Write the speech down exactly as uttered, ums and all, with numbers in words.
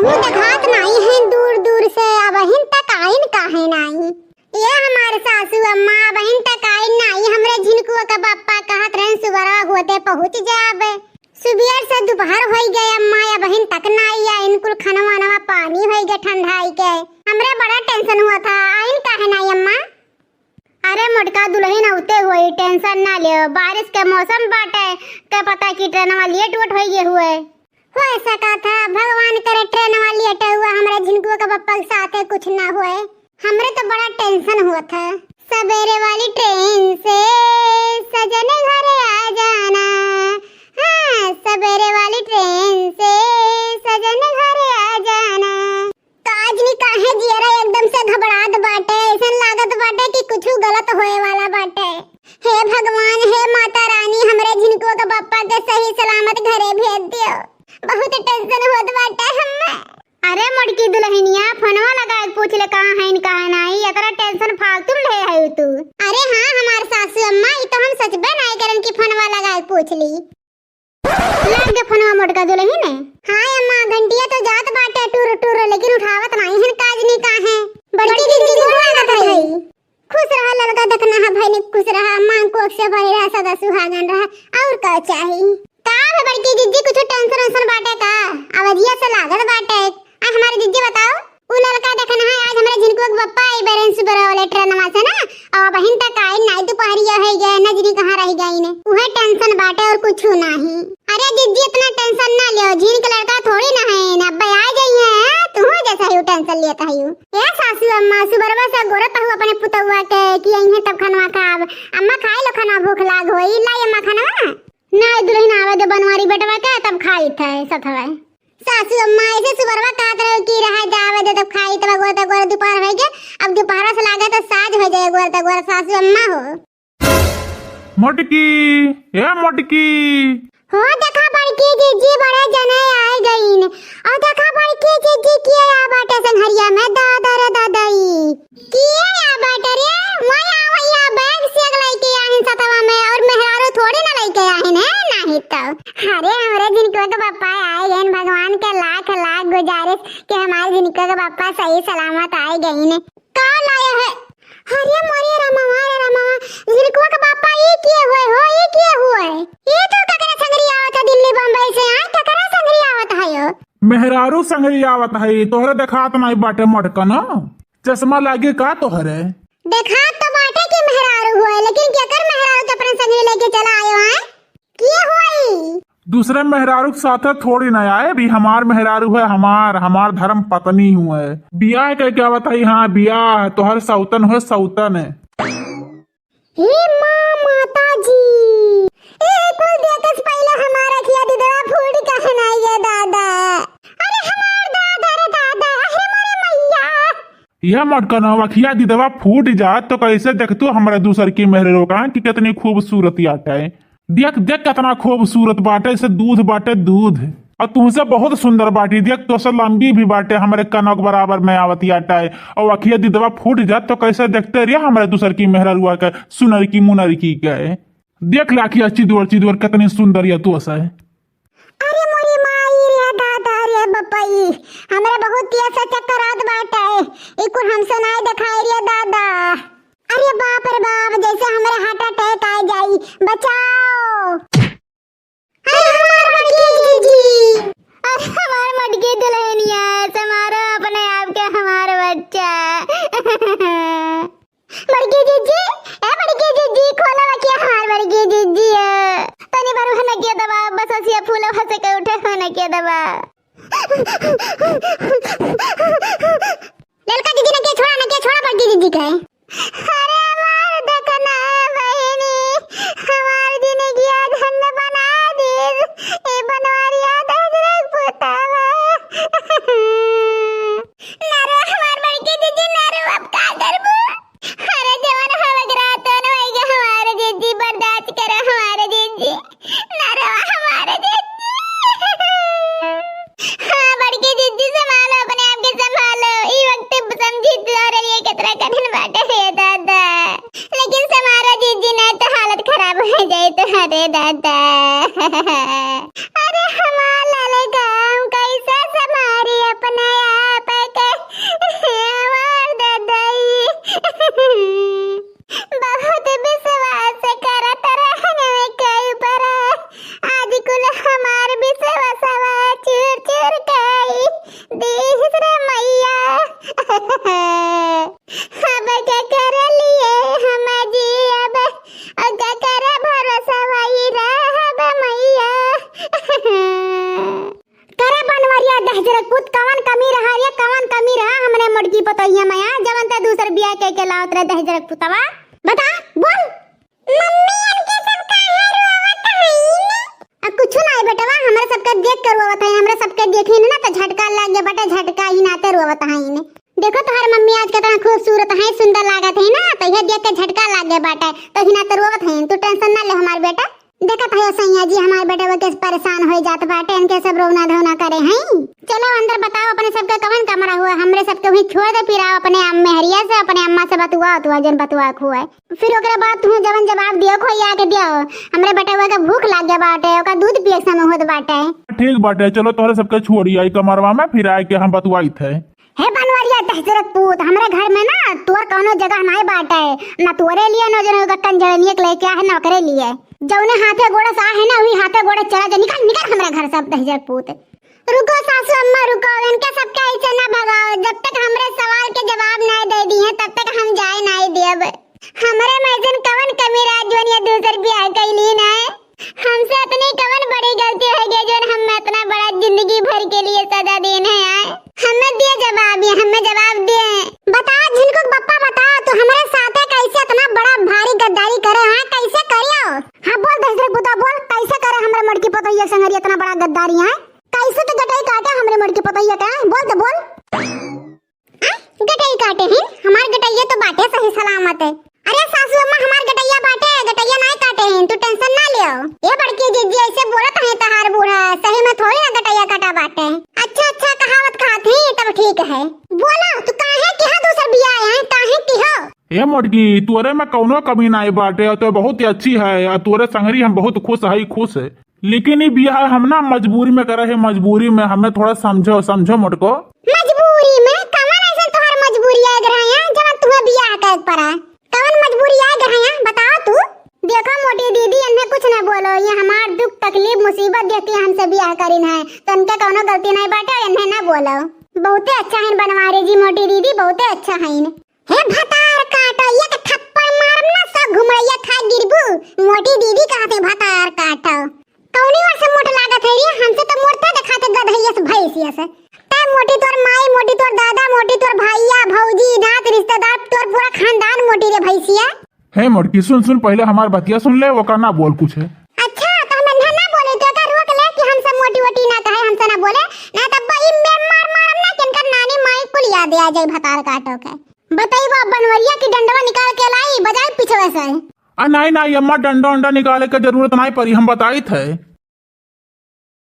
मुँह देखात नाई है दूर दूर से, अबहिन तक आइन काहे नाई? ये हमार सासू अम्मा अबहिन तक आइन नाई। हमरे झिनकुआ का बप्पा कहत रहन सुबरवा होते पहुँच जाबे। सुबेर से दुपहर होई गए अम्मा, अबहिन तक नाई आइन। कुल खनवा वनवा पानी होई गए ठंडाई के। हमरे बड़ा tension हुआ था, आइन काहे नाई अम्मा? अरे मोटका दुलहिन अउते होई, tension ना लेव। बारिश के मौसम बाटे, का पता कि ट्रेनवा late वोट होई गए हुए। हो सकत है भगवान करे ट्रेनवा late हुआ, हमरे झिनकुआ का बप्पा के साथे कुछ ना होए। हमरे तो बड़ा tension होत है। सबेरे वाली ट्रेन से सजन घर आ जाना, हाँ, सबेरे वाली ट्रेन से सजन घर आ जाना। काजनी काहे जियरा एकदम से घबरात बाटे, ऐसन लागत बाटे कि कुछु गलत होए वाला बाटे। हे भगवान, हे माता रानी, हमरे झिनकुआ के बप्पा के सही सलामत घरे भेज दियो। बहुत tension होत बाटे हम्मे। अरे मोटकी दुलहिनिया, फोनवा लगाए के पूछ ले कहाँ हइन, कहाँ नाई, इतना tension फालतू ले है तू। अरे हाँ हमार सासू अम्मा, ई तो हम सचबे नाई करन कि फोनवा लगाए के पूछ ली। लाग गे फोनवा मोटका दुलहिन। हाँ अम्मा, घंटिया तो जात बाटे टुर टुर, लेकिन उठावत नाई हन, काजनी काहे। बड़की दीदी गोड़ लागत हई। खुश रहा ललका दखना हा भैनी, खुश रहा, मांग कोख से भरी रहा, सदा सुहागन रहा, और का चाही? का भे बड़की दीदी, कुछ tension वेंशन बाटे का? आवाजिया से लागत बाटे। आ हमार दीदी बताओ, उ ललका दखना हा, आज हमरे झिनकुआ के बप्पा आई बरेन सुबह वाले ट्रेनवा से ना, और अबहिन तक आई नाई, दुपहरिया होई गए, न जनी कहाँ रह गई ने। उहे tension बाटे और कुछ नाही। अरे दीदी इतना tension ना लियो, झिन के लड़का थोड़ी ना है, न अब्बे आ जाई है, तू जैसा ही tension लेता है। ए सासू अम्मा, सुबरवा से गोरत हूँ अपने पुतौआ के कि अइहे तब खनवा खाब। अम्मा खाए लो खनवा, भूख लाग होई, लाई अम्मा खनवा। नाई दुलहिन आवे दे बनवारी बेटवा के, तब खाई थे सथवे। सासू अम्मा ऐसे सुबरवा कहत रहो कि रहा जावे दे तब खाई तब गोर तक गोर दोपहर होई गे। अब दोपहर से लागे तो साँझ हो जाए गोर तक गोर सासू अम्मा हो। मोटकी, ए मोटकी। हो देखा बड़की जीजी बड़े जने आए गईन। और देखा बड़की जीजी किया या बाटे संघरिया में दादा रे दादाई। किया या बाटे रे, वही आवैया बैग से लेके आहिन सतवा में और मेहरारू थोड़ी ना लेके आहिन है, नाही तो। अरे हमरे जिनको के पप्पा आए गईन, भगवान के लाख लाख गुजारिश कि हमारे जिनको के पप्पा सही सलामत आए गईन। का लाया है? अरे मोरे रामवा रे रामवा, झिनकुआ के बापा ई किए हुए हो, ई किए हुए? ई तो ककरा संगरी आवत है दिल्ली बम्बई से, आए ककरा संगरी आवत है यो? मेहरारू संगरी आवत है, तोहरे देखात नाई बाटे मटकन, चश्मा लागे का तोहरे? देखात तो बाटे कि मेहरारू हुए, लेकिन केकर मेहरारू तो अपने संगरी लेके चला आयो है? के होई? दूसरे मेहरारू के साथ थोड़ी ना आए, भी हमार मेहरारू है, हमार, हमार धर्म पत्नी हुए। बियाह के क्या बताई, हाँ बियाह, तोहर सौतन हुए, सौतन है। हे माँ माता जी, ए कुल देखे से पहले हमारा किया दिदवा फूट काहे ना ये दादा। अरे हमार दादा रे दादा, अरे मोरे मैया। यह मटकनवा खिया दिदवा फूट जात तो कैसे देखतू हमरा दूसर की मेहररो का कि कितनी खूबसूरत आटे। देख देख कितना खूबसूरत बाटे, से दूध बाटे दूध। और तुमसे बहुत सुंदर बाटी, देख तोसे लंबी भी बाटे, हमरे कनक बराबर में आवत आटे। और अखिया दिदवा फूट जात तो कैसे देखते रहिए हमरे दूसर की मेहररुआ के, सुनर की मुनर की के। देख ले अखिया चिदवर चिदवर कितनी सुंदर या तोसे। अरे मोरी माई रे दादा रे बपई, हमरा बहुत तेज से चक्कर आत बाटे, ई कुल हमसे नाय देखाई रे दादा। अरे बाप रे बाप, जैसे हमरा heart attack आ जाई, बचाओ। अरे हमार मटकी जीजी, अरे हमार मटकी दुल्हनिया, संभारो अपने आप के हमार बच्चा। बड़की जीजी, ए बड़की जीजी, खोला बकिया हमार बड़की जीजी, ए। तनी बारू है नकिया दबा, बस असिया फूल हंसे के उठे है नकिया दबा। ललका जीजी नकिया छोड़ा, नकिया छोड़ा बड़की जीजी के। अरे हमार देखना बहिनी, हमार जिंदगिया झंड बना दीस, ए बनवारिया दस रंग पुतावा। नारो हमार बड़की जीजी, नारो अब का करबू? अरे जवन हो गया तो न वही के हमारे जीजी बर्दाश्त करो हमारे जीजी। नारो हमारे जीजी। हाँ बड़की जीजी संभालो अपने आप के संभालो। ई वक्त समझी तोरे लिए कितना कठिन बाटे रे दादा। दीहिस रे मइया। अब के कर लिए हम जियब, अब के कर भरोसा वही रहब मइया। करे बनवरिया दहिजरक पूत, कवन कमी रहा रे, कवन कमी रहा हमरे मोटकी पतोहिया मइया, जवन ते दूसर बियाह कइ के लावत रहे दहिजरक पूतवा? बता, बोल। मम्मी, इनके सब काहे रोवत हईन? आ, कुछु नाई बेटवा, हमरे सबके देख के रोवत हईन, हमरे सबके देखिन ना तो झटका लाग गया बाटे, झटका ही नाते रोवत हईन। देखो तोहर मम्मी आज कितना खूबसूरत है, सुंदर लागत है ना, तो ये देख के झटका लाग गया बाटे, तो ही नाते रोवत हईन। तू tension ना ले हमार बेटा। देखत है सैया जी, हमार बेटवा के परेशान हो जात बाटे, इनके सब रोना धोना करे हैं। चलो अंदर बताओ अपने सबके कवन कमरा हुआ, हमरे सबके वहीं छोड़ दे, फिर आओ अपने अम-, मेहरिया से, अपने अम्मा से बतुआ, तू जन बतुआ हुआ। फिर ओकरे बाद तुहें जवन जवाब दियो, खोई आके दियो। हमरे बेटवा के भूख लाग गया बाटे, ओका दूध पिए के समय होत बाटे। ठीक बाटे, चलो तोहरे सबके छोड़ी आई कमरवा में, फिर आए के हम बतुआई थे। हे बनवरिया दहिजरक पूत, हमरे घर में ना तोर कौनो जगह नाई बाटे, ना तोरे लिए, ना जौन ओकर कंजरनिया के लेके आहे, ना ओकरे लिए। जौने हाथे गोड़े से आहे ना, वही हाथे गोड़े चला जा, निकल, निकल हमरे घर से अब दहिजरक पूत। रुको सासू अम्मा, रुको, इनके सबके ऐसे ना भगाओ। जब तक हमरे सवाल के जवाब नाई दे दिए, तब तक हम जाए नाई देब। हमरे में ऐसन कवन कमी रहा, जौन ये दूसर बियाह कैली ना? हमसे इतनी कवन बड़ी गलती हो गई, जौन हम इतना बड़ा जिंदगी भर के लिए सजा देन है आए? हमें दिए जवाब, ये हमें जवाब दिए। बता, झिनकू के पप्पा, बता, तू हमरे साथे कैसे इतना बड़ा भारी गद्दारी करे, हाँ, कैसे करियो? हाँ, बोल दहिजरक पूता, बोल, कैसे करे हमरे मोटकी पतोहिया संगरी इतना बड़ा गद्दारी, हाँ? कैसे तो गटई काटे हमरे मोटकी पतोहिया के, बोल तो बोल। आ? गटई काटे हैं? हमार गटइया तो बाटे सही सलामत है। अरे सासू अम्मा, हमार गटइया बाटे, गटइया नाई काटे हैं, तू tension ना लियो। ये बड़की जिज्जी ऐसे बोलत है तहार बूढ़ा, सही में थोड़ी ना गटइया काटा बाटे। अच्छा, अच्छा, कहावत खात ही तब ठीक है। बोलो, तू काहे किहा दूसर बियाह है, काहे किहो? ए मोटकी, तोरे में कौनो कमी नाई बाटे, और तो बहुत ही अच्छी है, और तोरे संगरी हम बहुत खुश है, खुश है। लेकिन ई बियाह हम ना मजबूरी में करे है, मजबूरी में। हमें थोड़ा समझो, समझो मोटको। मजबूरी में? कवन ऐसन तोहार मजबूरी आए रहे हैं, जवन तुम्हें बियाह करे के पड़ा? कवन मजबूरी आए रहे हैं, बताओ तू। देखो मोटी दीदी, इन्हें कुछ ना बोलो, ये हमार दुख तकलीफ मुसीबत देख के हमसे बियाह करिन है, तो इनके कौनो गलती नहीं बाटे, इन्हें ना बोलो। बहुते अच्छा है बनवारी जी, मोटी दीदी बहुते अच्छा है। हे भतार काटो, एक थप्पड़ मारम ना, सौ घुमड़ैया खा गिरबू। मोटी दीदी कहत है भतार काटो। कौनी ओर से मोट लागत है रे? हमसे तो मोट तो देखाते गधैया से, भैंसिया से। तै मोटी तोर माई, मोटी तोर दादा, मोटी तोर भैया, भौजी, नात, रिश्तेदार, तोर पूरा खानदान मोटी रे भैंसिया। हे मोटकी, सुन, सुन, पहले हमार बतिया सुन ले, ओकर ना बोल कुछ है। अच्छा, तो हम इन्हें ना बोले, तो एकर रोक ले कि हमसे मोटी वोटी ना कहे, हमसे ना बोले, ना तब ई में मार मारम ना कि इनकर नानी माई कुल याद आ जाई भतार काटो के। बतइबा बनवरिया की डंडवा निकाल के लाई, बजाई पिछवे से। आ, नाई, नाई, अम्मा, डंडा उंडा निकाले के जरूरत नाई पड़ी, हम बताइत है।